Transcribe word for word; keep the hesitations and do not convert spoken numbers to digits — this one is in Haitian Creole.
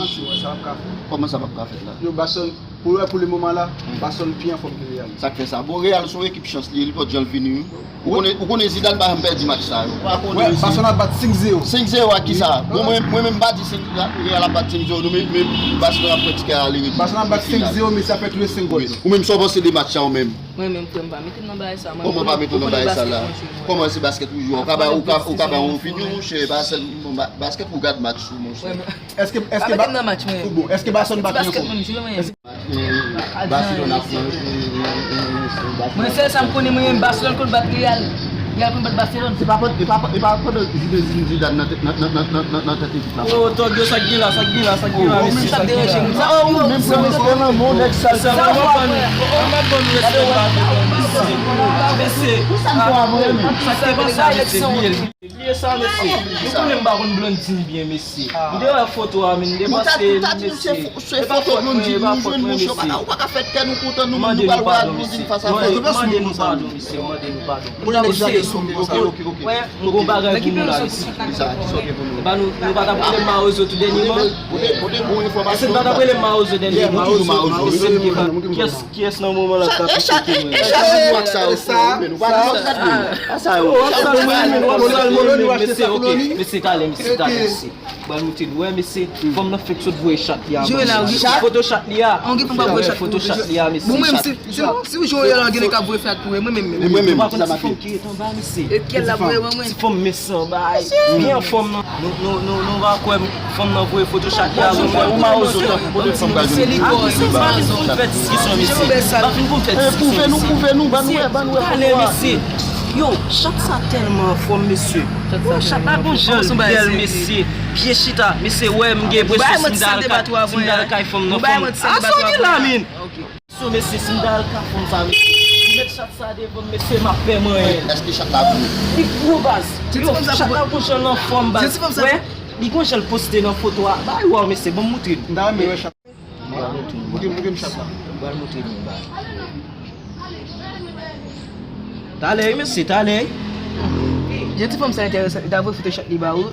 Sa p ap ka fèt. Kòman sa p ap ka fèt la? Yo, Barcelone, pou, pou le moman la, Barcelone pi anfòm ke Real. Sa k fè sa? Bon, Real se yon ekip chans li ye, li pòt jan l vini wi. Ou konnen, ou konnen Zidane pa janm pèdi match sa yo. Ou pa konnen Barcelone ap bat senk zewo. Senk zewo ak kisa? Bon, mwen, mwen menm m pa di Real ap bat senk zewo non, men, men Barcelone ap pran tikè ale retoun. Barcelone ap bat senk zewo, Messi ap fè tou le senk gòl. Ou menm sa w panse de match sa ou menm? Mwen menm, frè m, pa mete m nan bagay sa. Kòman pa mete w nan bagay sa la? Kòman se basket ou jwe? Ou ka ba, ou ka, ou ka ba yon opinyon, monchè, ba sèl, bon, ba, basket ou gad match ou, monchè. Èske, èske ba, foutbòl, èske Barcelone bat yon fò? Barcelone ap manje. Mwen, sèl sa m konnen, mwen, Barcelone konn bat Real. Real konn bat Barcelone. Se pa, e pa, e pa pandan Zidane, Zidane nan tèt, nan, nan tèt ekip la. Oh, tòg yo, sa k gen la, sa k gen la, sa k gen la, mesye, sa k gen la. Oh, ou menm frè m, respè nan men w, nèg sal sa. Sa w ap ban nou, ou ap ban nou respè pa vre, mesye. Mesye, sa k te pase a, mesye, bliye l. Bliye sa, mesye. Nou konnen m pa konn Blondine byen, mesye. M te wè foto a, men m te panse, mesye. Se foto Blondine nou jwenn, monchè. Ou pa ka fè kè nou kontan, nou menm nou pral wè ak Blondine fas a fas. Mande nou padon, mesye, mande nou padon. Mesye, ok, ok, ok. M gon bagay pou nou la, mesye. Kisa, kisa w gen pou nou? Ba nou, nou pa t ap rele m Mawozo tou dènyèman? Pote, pote bon enfòmasyon. Èske nou pa t ap rele m Mawozo dènyèman? Mawozo, Mawozo. Kiyès, kiyès nan moman la k ap kritike mwen? E chak jou nou ak sa yo, men nou pa nan lòt rad, men. A sa yo. Mesye, ok. Mesye, talè, mesye, talè, mesye. Ba nou te dwe, mesye. Fanm nan fèk sot voye chat li a. Foto chat li a. Foto chat li a, mesye. Si, si, si w jwe la, gen nèg k ap voye fè ak pou mwen menm. Mwen menm, ou pa konn ti fanm ki ret anba, mesye. E kèl la voye ban mwen? Ti fanm mens anba, byen anfòm nan. Nou, nou, nou, nou pa kwè fanm nan voye foto chat li a ban mwen. Ou Mawozo tankou kote fanm ka jwenn. A, mesye, m pa vin pou m fè diskisyon, mesye. M pa vin pou m fè diskisyon, mesye. Pwouve nou, pwouve nou, ban nou wè, ban nou wè foto a. Mesye, talè, mesye. Yo, chat sa tèlman anfòm, mesye. Yo, chat la gon jan l bèl, mesye. Byen chita, mesye, wè, m gen enpresyon si m ta al kay fanm nan fanm. A, sa w gen la, men? So, mesye, si m ta al ka fanm sa, mesye, m met chat sa devan m, mesye, m ap pè manyen l. Èske chat la gwo? Li gwo baz. Yo, chat la gon jan l anfòm baz. Wè, li gon jan l poste nan foto a. Bay, waw, mesye, ban m moutre nou. M ta renmen wè chat. Moutre m, moutre m chat la. Pral moutre nou bagay. Talè, mesye, talè. Jan ti fanm sa enterese, li ta voye foto chat li ba ou.